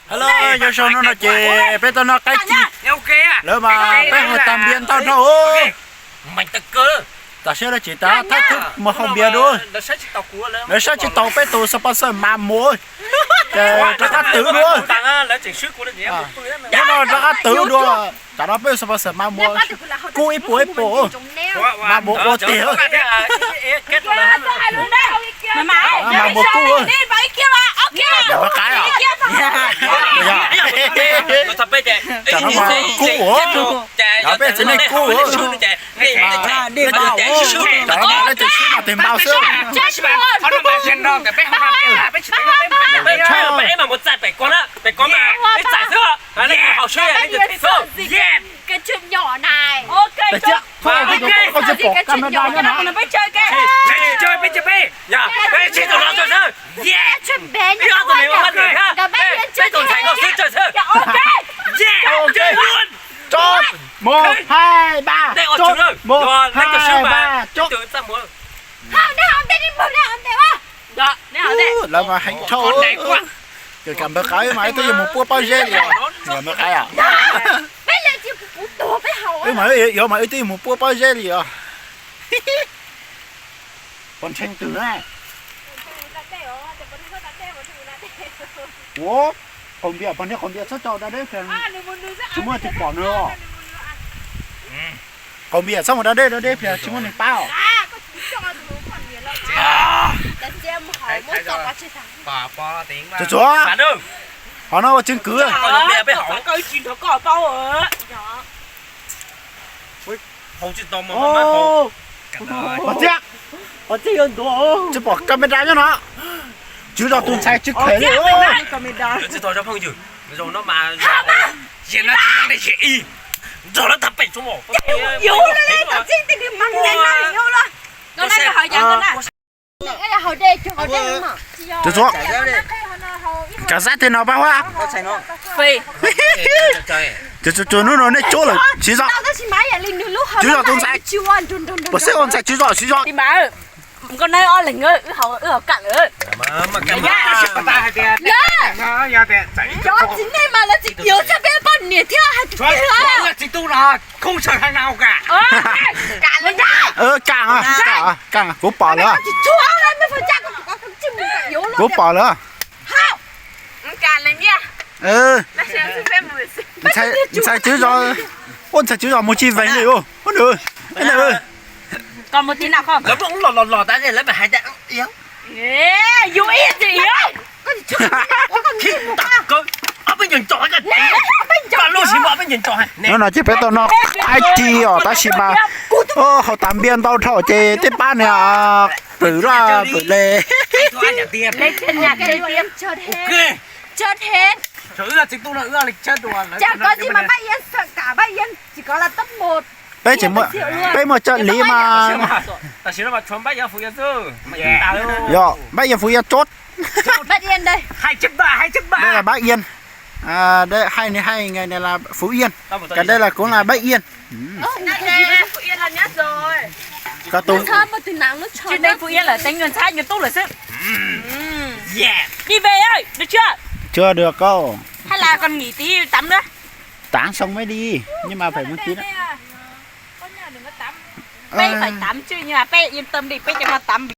Hello, nyob zoo, hnub no ces peb tuaj noj qaib ci lawm mas peb haus tag npias ntau dhau. Tam sim no ces rov thab thub mus haus npias dua. Lawv saib tsis taus peb tus sponsor Mas Muas, ces rov qab twv dua. Hnub no rov qab twv dua. Tam no peb tus sponsor Mas Muas kub ib puas ib puas. Mas Muas ua tiag. Mas Muas kub. Yog Mas Qab os. Tam no mas kub ua. Yog peb txiv neej kub ua. Tam no mas leej twg swb mas tes npau xwb. Peb tsis pom camera nyob na. Rov, mus, hais, ba, rov, mus, hais, ba, rov. Lawv mas heev dhau. Kam npawg Qab mas wb twb yuav mus puab pob zeb li os. Kam npawg Qab, wb mas yuav mas wb twb yuav mus puab pob zeb li os. Pov ntshee twg na? Ua, qaug npias, pog niag qaug npias txhob tso da deb, tsis muaj tus pom nws. Qaug npias txhob mus da deb, da deb pliag tsis muaj neeg pab os. Tsuag tsuag, qhov no ua chứng cứ. Pov txiaj, pov txiaj yuav ntuav, tsis pom camera nyob no. Tswv zos tus ntxhais tsis kheev li. Tsov, tsov, kav xab tej no pab huab. Tsov, tsov, hnub no nej cuab lawm siv zog. Tswv zos tus ntxhais, puas xeb ua ntxhais tswv zos siv zog. Nkauj Nab ob leeg, wb haus kam lawm. Cov txiv neej mas lawv txiv yuav txog peb poj niam thiab hais tias, kam, kam, kuv pom lawm. Kuv pom lawm. Ntxhais tswv zos, ua ntxhais tswv zos mus tsis vees li. Hnub no ces peb tau noj qaib ci os, tab sis mas haus tas npias ntau dhau ces tej pab niag pwm loj pwm le. Peb tsis muaj, peb muaj cov liv mas. Yog Bác Yên Phú Yên chốt. Đây là Bác Yên. À, đây, hai này, hai người này là Phú Yên. Còn đây là cũng là Bác Yên. Có tôi. Trên đây Phú Yên là Tây Nguyên Thái Nguyên Túc rồi xếp. Đi về ơi, được chưa? Chưa được đâu. Hay là còn nghỉ tí tắm nữa? Tắm xong mới đi, nhưng mà phải một tí nữa. Peb phải tắm chứ, nhưng mà peb yên tâm đi, peb cho nó tắm.